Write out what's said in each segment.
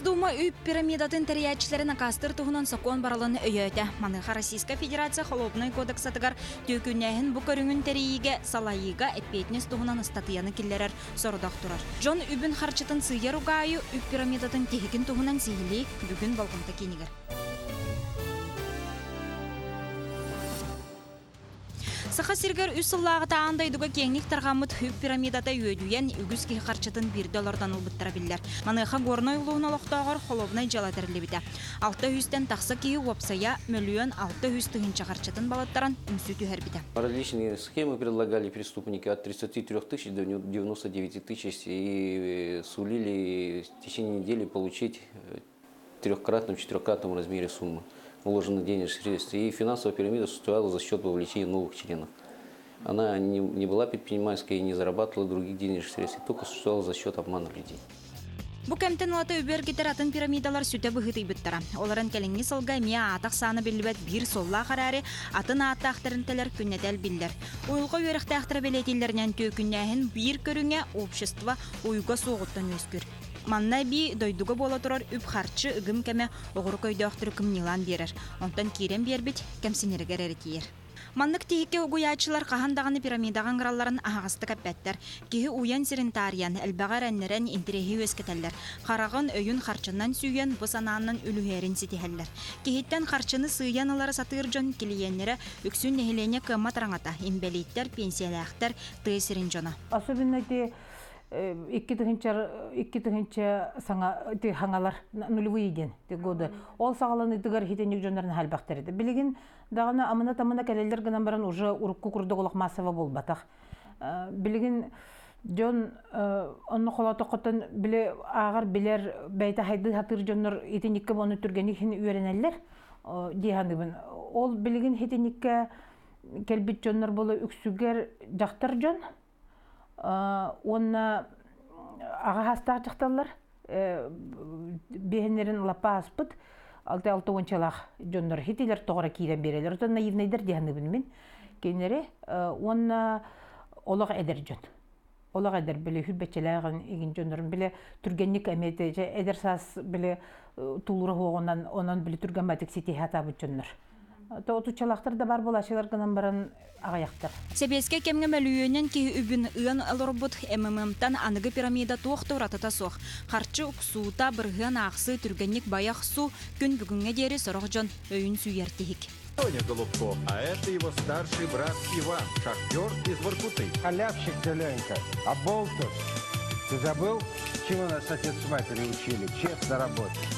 Госдума үп пирамидатын тэрийээччилэрин акаастыыр туһунан сокуон барылын өйөөтө. Маныаха Российскай Федерация Холуобунай кодексатыгар түөкүннээһин бу көрүҥүн тэрийиигэ, салайыыга эппиэтинэс туһунан ыстатыйаны киллэрэр сорудах турар. Дьон үбүн-харчытын сыыйар угаайы үп пирамидатын тиһигин туһунан сиһилии бүгүн болҕомто киинигэр. Саха сиригэр үс сыллааҕыта аан дойдуга киэҥник тарҕаммыт үп пирамидата үөдүйэн, үгүс киһи харчытын биирдэ олордон ылбыттара биллэр. Маныаха Горнай улууһун олохтооҕор холуобунай дьыала тэриллибитэ. 600-тэн тахса киһи уопсайа 1 600 000 харчытын балыттаран үҥсүү түһэрбитэ. Различные схемы предлагали преступники от 33 тысяч до 99 тысяч и сулили в течение недели получить в трехкратном, четырехкратном размере суммы вложенных денежных средств. И финансовая пирамида существовала за счет вовлечения новых членов. Она не была предпринимательской и не зарабатывала других денежных средств, только существовала за счет обмана людей. Бу кэмтэн ылата үбү эргитэр атын пирамидалар сүтэ быһыытыйбыттара. Олорон кэлиҥҥи сылга эмиэ аата-ахсаана биллибэт биир суоллаах эрээри, атын ааттаах тэрилтэлэр күннэтэ элбиллэр. Уйулҕа үөрэхтээхтэрэ бэлиэтииллэринэн түөкүннээһин биир көрүҥэ общество уйга суоҕуттан үөскүүр. Манна эбии дойдуга буола турар үп-харчы ыгым кэмэ оҕурук өйдөөхтөрү кымньыылаан биэрэр. Онтон киирэн биэрбит кэмсинэригэр эрэ тиийэр. Маннык тиһиккэ угуйааччылар хаһан даҕаны пирамидаҕа ыҥыралларын аһаҕастык эппэттэр. Киһи уйан сирин таарыйан, элбэҕи эрэннэрэн, интэриэһи үөскэтэллэр. Хараҕын, өйүн харчынан сүүйэн, бу санаанан үлүһүйэрин ситиһэллэр. Киһиттэн харчыны сыыйан ылары сатыыр дьон килийиэннэрэ үксүн нэһилиэнньэ кыаммат араҥата, инбэлииттэр, пенсиялээхтэр, тыа сирин дьоно. Особенно эти 2000 саҥа хаҥалар нулевые диэн годы ол саҕаланыытыгар хитинник дьоннорун халбахтар ити билигин даҕаны амына тамына кэлэллэр гынан баран уже урукку курдук олох массово буолбатах билигин дьон онно холоотоххоттон били ааҕар билэр бэйте хайды хатыыр дьоннор итинникке ону түргэнник хин үөрэнэллэр дии саныыбын ол билигин хитинникке кэлбит дьоннор болу үксүгэр дьахтар дьон уонна аҕа хастаах дьахталлар биэһиннэрин лаппа ааспыт алта алта уончалаах дьоннор хитилэр тоҕоро киирэн биэрэллэр оттон наивнайдар дии саныыбын мин кинилэри уонна олох эдэр дьон олох эдэр били хүрбэччэлээх игин дьоннорун били түргэнник эмиэ эдэр саас били тулуура суоҕунан онон били түргэн батик ситиһэ сатаабыт дьоннор Отуччалаахтар да бар буолааччылар гынан баран аҕыйахтар. Сэбиэскэй кэмҥэ мөлүйүөнүнэн киһи үбүн ыан олорбут МММ-тан аныгы пирамида туох да уратыта суох. Харчы уксуута, бырыһыан аахсыы, түргэнник байа охсуу күн бүгүҥҥэ диэри сорох дьон өйүн сүүйэр тиһик. Тоня Голубков, а это его старший брат Иван, шахтер из Воркуты. Халявщик ты, Ленька, а болтус. Ты забыл, чему нас отец с матерью учили? Честно работать.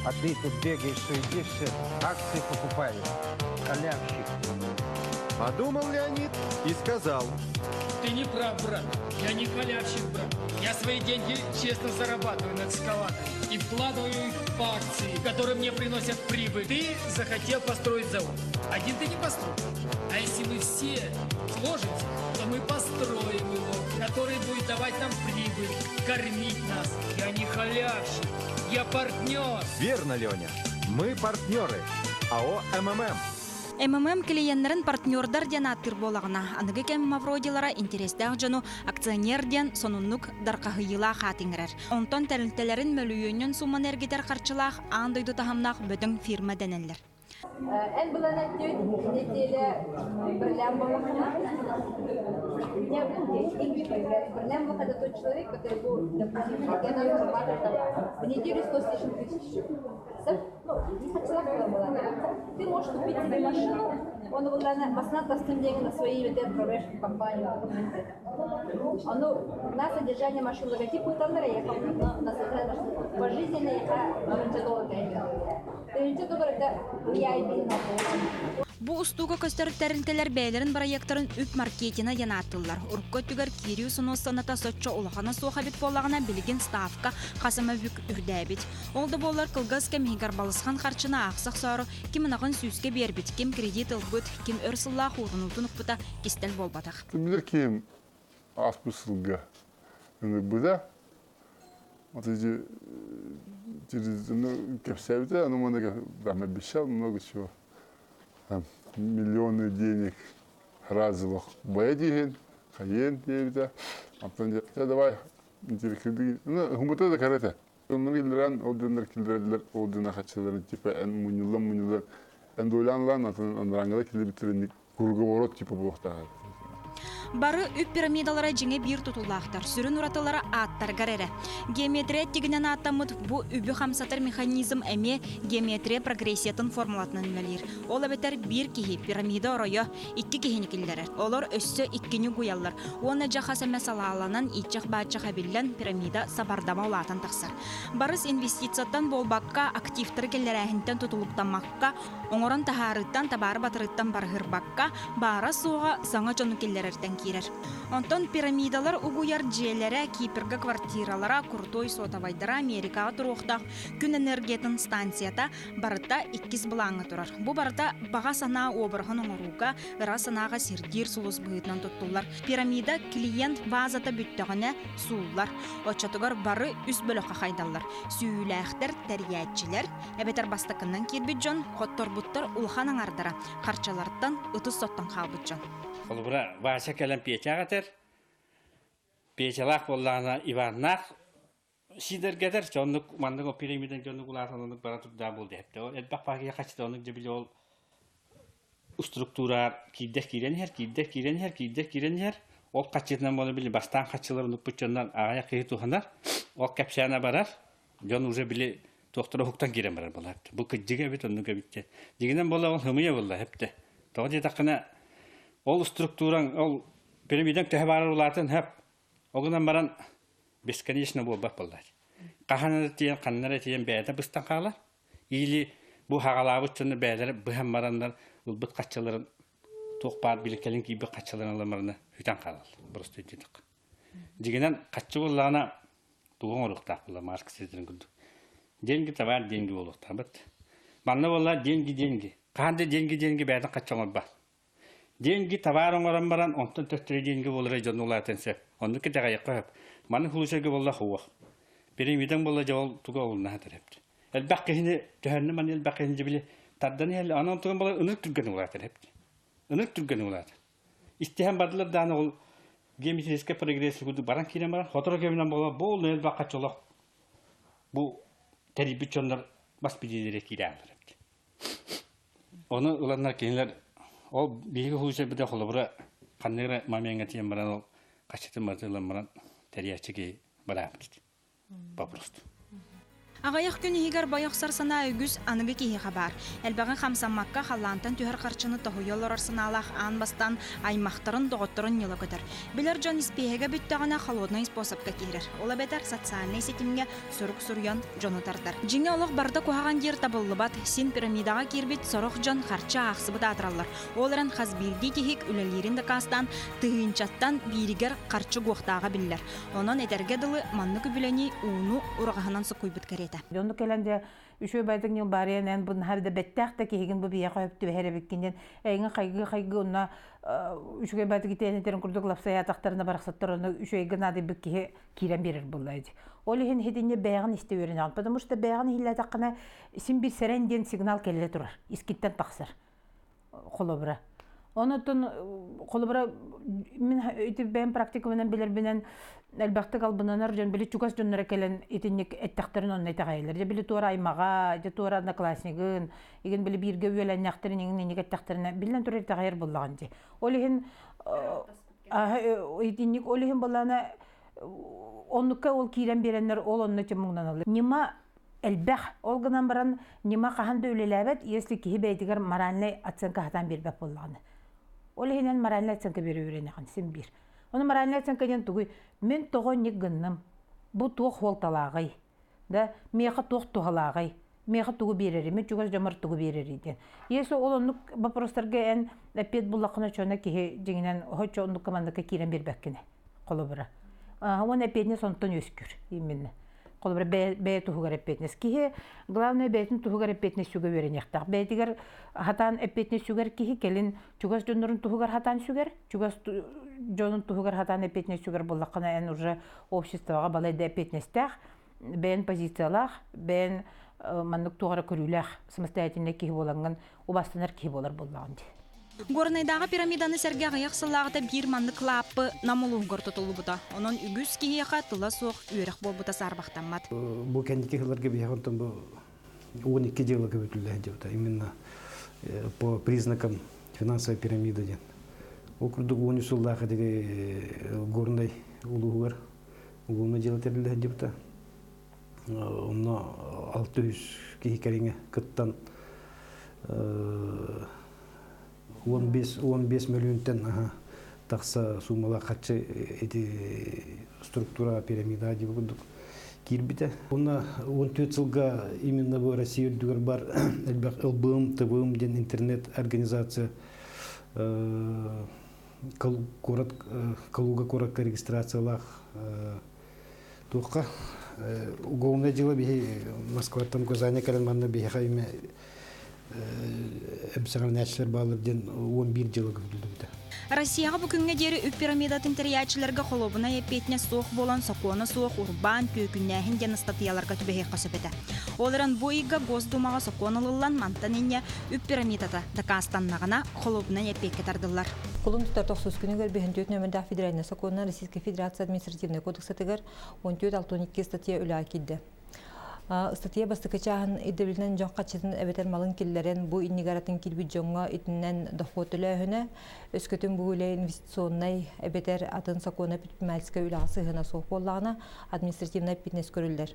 А ты тут бегаешь, суетишься, акции покупаешь. Халявщик. Подумал Леонид и сказал. Ты не прав, брат. Я не халявщик, брат. Я свои деньги честно зарабатываю на экскаваторе и вкладываю их в акции, которые мне приносят прибыль. Ты захотел построить завод. Один ты не построишь. А если мы все сложимся, то мы построим его, который будет давать нам прибыль, кормить нас. Я не халявщик, я партнер. Верно, Леня. Мы партнеры. АО МММ. МММ клиеннэрин партнердар диэн ааттыыр буоллаҕына, аныгы кэм мавродилара интэриэстээх дьону акционер диэн сонуннук дархаһыйыылаах аат иҥэрэр. Онтон тэрилтэлэрин мөлүйүөнүнэн сууманы эргитэр харчылаах аан дойду таһымнаах бөдөҥ фирма дэнэллэр. Эн булан эттүн неделя бірлән боллахына. Бірлән был это тот человек, который был, допустим, я зарабатывать там в неделю 100 с лишним тысяч. Ну, была, да? Ты можешь купить себе машину, он басна тастын деньги на свои имя, ты отправляешь в компанию. Ону на содержание машины логотип уталлар, я на содержание машины пожизненно я доллар. Тыһыынча доллар это VIP. Бу устууга көстөр тэрилтэлэр бэйэлэрин проекторын үп маркетина диэн ааттыыллар. Урукку өттүгэр киирии усунуос сыаната соччо улахана суох эбит буоллаҕына, билигин ставка хас эмэ бүк үрдээбит. Ол да буоллар кылгас кэм иһигэр балысхан харчыны аахса охсоору ким ынаҕын сүүскэ биэрбит, ким кредит ылбыт, ким өр сыллаах уурунуутун укпута кистэл буолбатах. Билэр киһим ааспыт сылга ыҥырбыта. Вот эти через ну, кэпсээбитэ, ну, много, там обещал много чего. Там миллионы денег разовых бэйдиһин, хайен диэбитэ. Антон давай, ну, хумута да карата. Оннук киллэрэн, ол дьоннор киллэрэллэр, ол дьон хаччыларын типа эн мунньуллан-мунньуллан, эн дуолаан ылан атын анарааҥҥыда киллэрбиттэрин круговорот типа буолуохтаах. Бары үп пирамидалара дьиҥэ биир тутуллаахтар, сүрүн уратылара ааттаргар эрэ. Геометрия эттигинэн ааттаммыт бу үбү хамсатар механизм эмиэ геометрия прогрессиятын формулатынан үлэлиир. Ол эбэтэр биир киһи пирамида оройо икки киһини киллэрэр. Олор өссө иккини угуйаллар уонна дьэ хас эмэ салааланан ииччэх-бааччах эбиллэн пирамида сабардама улаатан тахсар. Барыс инвестицияттан буолбакка, активтары киллэрээһинтэн тутулуктаммакка, оҥорон таһаарыыттан, табаары батарыыттан барыһырбакка, баара-суоҕа саҥа дьону киллэрэртэн киирэр. Онтон пирамидалар угуйар дьиэлэрэ, Кипрга квартиралара, крутой суотабайдара Америкаҕа туруохтаах күн энергиятын станцията барыта иккис былааҥҥа турар. Бу барыта баҕа санаа уобараһын оҥорууга, ыра санааҕа сирдиир сулус быһыытынан туттуллар. Пирамида клиент баазата бүттэҕинэ сууллар. Оччотугар бары үс бөлөххө хайдаллар. Сүүйүүлээхтэр, тэрийээччилэр, эбэтэр бастакыннан киирбит дьон, хотторбуттар улахан аҥардара, харчылартан ытыс соттон хаалбыт дьон. Холобура, Вася кэлэн Петяҕа этэр, Петялаах буоллаҕына Иваннаах Сидэргэтэр оннук маннык ол пирамидан дьоннук улаатан оннук бара турдаан буолду эптэ. Ол элбэх пакия хаччыта оннук дьэ били ол структура киирдэр киирэн иһэр, киирдэр киирэн иһэр, киирдэр киирэн иһэр. Ол хаччытынан буола били бастаан хаччылар оннукпут дьоннор аҕыйах киһи туһанар. Ол кэпсээнэ барар. Дьон уже били туохтара уһуктан киирэн барар буолар. Бу кырдьыга эбит оннук эбит диэн. Дьиҥинэн буола ол хымыйа буолла эптэ. Тоҕо диэтэххинэ ол структураҥ ол пирамидаҥ төһө баарар улаатын хөп. Ол гынан баран бесконечно буолбат буоллар. Хаһан эрэ тиийэн, ханна эрэ тиийэн бэйэтэ быстан хаалар. Или бу хаҕалаабыт дьону бэйэлэрэ быһан бараннар ылбыт хаччыларын туох баар били кэлин киирбит хаччыларын ылан барана сүтэн хаалаллар. Просто диэтэх. Дьиҥинэн хаччы буоллаҕына тугу оҥоруохтаах буолла Маркс этэрин курдук. Деньги товар деньги буолуохтаабыт. Манна буолла деньги деньги. Хаһан да деньги деньги бэйэтин хаччы оҥорбат. Деньги товар оҥорон баран, онтон төттөрү деньги буолара дьон улаатан сөп. Оннук итэҕэйиэххэ сөп. Маны хулусерга буолла хуох. Пирамидаҥ буолла дьэ ол туга олуннаһа тэрэпт. Элбэх киһини төһөннө маны элбэх киһини дьибили тардан иһэллэр. Аны онтуган буолар ынырык түргэн улаатар эбит. Ынырык түргэн улаатар. Истиһэн бардылар дааны ол геометрическай прогресс курдук баран киирэн баран, сотору кэминэн буолла бу элбэх хаччолох бу тэрийбит дьоннор бас билиилэрэ киирээлэр эбит. Ону ыланнар кинилэр ол биһиги случайбыта холобура ханнык эрэ момеҥҥа тиийэн баран ол хаччытын барытын ылан баран тэрийээччи киһи бараабыт вопрос. Аҕыйах күн иһигэр бойохсор санаа үгүс аныгы киһиэхэ баар. Элбэҕи хамсаммакка халлаантан түһэр харчыны тоһуйа олорор санаалаах аан бастаан аймахтарын, доҕотторун ньыла көтөр. Билэр дьон испиэһэгэ бүттэҕинэ холоднай способка киирэр. Ол эбэтэр социальнай ситимҥэ сурук суруйан дьону тардар. Дьиҥэ олох барыта куһаҕан диир табыллыбат, син пирамидаҕа киирбит сорох дьон харчы аахсыбыт аатыраллар. Ол эрэн хас биирдии тиһик үлэлиирин дакаастаан тыһыынчаттан бииригэр харчы угуохтааҕа биллэр. Онон этэргэ дылы маннык үбүлэнии ууну ураҕаһынан суккуйбут кэриэтэ. Дьонну кэлэн дьэ үчүгэй байдык ньылбаарыйан эн бу наһаа да бэттээх да киһигин бу биһиэхэ өп түбэһэр эбиккин диэн эйигин хайгыы-хайгыы онно үчүгэй байдык итиэнэтэрин курдук лапсайаатахтарына барахсаттар ону үчүгэйгэ наадыйбыт киһи киирэн биэрэр буолла ити. Ол иһин итиннэ бэйэҕин истэ үөрэнэҕин. Потому что бэйэҕин иһиллээтэххинэ син биир сэрэн диэн сигнал кэллэ турар, искиттэн тахсар. Холобура. Онотон холобура мин ити бэйэм практикабынан билэрбинэн элбэхтик албынанар дьон били чугас дьонноро кэлэн итинник эттэхтэрин онно итэҕэйэллэр. Дьэ били туора аймаҕа, дьэ туора однокласснигын, игин били бииргэ үөлэннэхтэрин иҥин инник эттэхтэринэ биллэн турар итэҕэйэр буоллаҕын дии. Ол иһин итинник ол иһин буоллаҕына оннукка ол киирэн биэрэннэр ол онно муҥнаналлар. Ньыма элбэх. Ол гынан баран ньыма хаһан да үлэлээбэт, если киһи бэйэтигэр моральнай оценка сатаан биэрбэт буоллаҕына. Ол иһинэн моральнай оценка биэрэ үөрэнэҕин син биир. Ону моральнай оценка диэн тугуй? Мин тоҕо инник гынным? Бу туох суолталааҕый? Да, миэхэ туох туһалааҕый? Миэхэ тугу биэрэрий? Мин чугас дьоммор тугу биэрэрий диэн. Если ол оннук вопростарга эн эппиэт буллаххына чона киһи дьиҥинэн оччо оннукка манныкка киирэн биэрбэккин холобура. Уонна эппиэтинэс онтон үөскүүр именно. Холобура бэйэ туһугар эппиэтинэс. Киһи главное бэйэтин туһугар эппиэтинэс сүгэ үөрэниэхтээх. Бэйэтигэр хатаан эппиэтинэс сүгэр киһи кэлин чугас дьоннорун туһугар хатаан сүгэр, чугас дьонун туһугар хатаан эппиэтинэс сүгэр буоллаххына эн уже обществоҕа балай да эппиэтинэстээх, бэйэн позициялаах, бэйэн маннык туох эрэ көрүүлээх самостоятельный киһи буолаҥҥын убастанар киһи буолар буоллаҕын дии. Горнайдааҕы пирамиданы сэргэ аҕыйах сыллааҕыта биир маннык лааппы Нам улууһугар тутуллубута. Онон үгүс киһиэхэ тыла суох үөрэх буолбута саарбахтаммат. Бу кэнники сылларга биһиэхэ онтон бу 12 дьыала көбүтүллэ сылдьыбыта. Именно по признакам финансовой пирамиды диэн. Ол курдук 13 сыллаах диги Горнай улууһугар уголовное дьыала тэриллэ сылдьыбыта. Онно 600 киһи кэриҥэ кыттан 15 15 мөлүйүөнтэн тахса суумалаах харчы ити структура пирамида диэбит курдук киирбитэ. Уонна 14 сылга именно бу Россия үрдүгэр бар элбэх ЛБМ, ТВМ диэн интернет организация куорат Калуга куоракка регистрациялаах туохха уголовное дело биһи Москваттан указание кэлэн манна биһиэхэ имэ эмсэҕэлэнээччилэр бааллар диэн 11 дьыала көрүллүбүтэ. Россияҕа бу күҥҥэ диэри үп пирамидатын тэрийээччилэргэ холуобунай эппиэтинэс суох буолан сокуона суох урбаан, түөкүннээһин диэн ыстатыйаларга түбэһиэххэ сөп этэ. Ол эрэн бу ыйга Госдумаҕа сокуон ылыллан, мантан инньэ үп пирамидата дакаастаннаҕына холуобунай эппиэккэ тардыллар. Кулун тутар тохсус күнүгэр 54 нөмердаах федеральнай сокуонунан Российскай Федерация административнай кодексатыгар 14.62 статья үлэҕэ киирдэ. Ыстатыйа бастакы чааһын ирдэбилинэн дьон хаччытын эбэтэр малын киллэрэн, бу иннигэр атын киирбит дьоҥҥо итинэн дохуот төлөөһүнэ, өскөтүн бу үлэ инвестиционнай эбэтэр атын сокуона предпринимательскай үлэҕэ сыһыана суох буоллаҕына, административнай эппиэтинэс көрүллэр.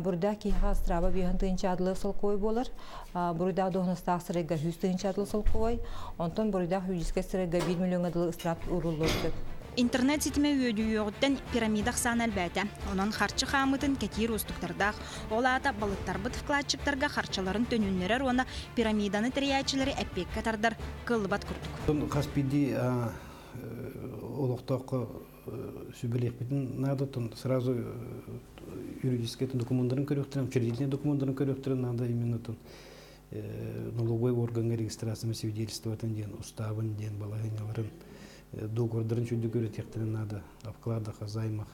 Буруйдаах киһиэхэ ыстырааба биэһин тыһыынча адылы солкуой буолар, буруйдаах дуоһунастаах сырайга 100 тыһыынча адылы солкуой, онтон буруйдаах юридическай сырайга 1 миллиоҥҥа дылы ыстыраап ууруллуон сөп. Интернет ситимэ үөдүйүөҕүттэн пирамида ахсаана элбээтэ. Онон харчы хаамыытын кэтиир уустуктардаах. Ол аата балыктарбыт вкладчиктарга харчыларын төнүннэрэр уонна пирамиданы тэрийээччилэри эппиэккэ тардар кыаллыбат курдук. Хас биирдии олохтооххо сүбэлиэхпитин наада, сразу юридическай докумуоннарын көрүөхтэрин, учредительный докумуоннарын көрүөхтэрин наада именно налоговый органга регистрация свидетельствотын диэн, устаабын диэн балаһыанньаларын, договордарын чүйдүк үөрэтиэхтэрин наада, о вкладах, о займах.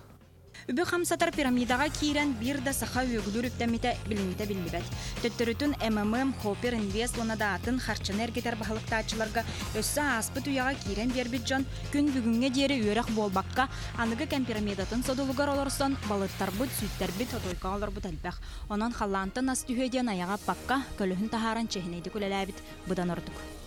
Үбү хамсатар пирамидаҕа киирэн биир да саха үөгүлүүр үктэммитэ билиҥҥитэ биллибэт. Төттөрүтүн МММ, Хопер Инвест уонна да атын харчыны эргитэр баһылыктааччыларга өссө ааспыт үйэҕэ киирэн биэрбит дьон күн бүгүҥҥэ диэри үөрэх буолбакка, аныгы кэм пирамидатын содулугар олорсон балыттарбыт, сүүттэрбит, отуойкаҕа олорбут элбэх. Онон халлаантан ас түһүө диэн айаҕа аппакка, көлөһүн таһааран чиэһинэйдик үлэлээбит быдан ордук.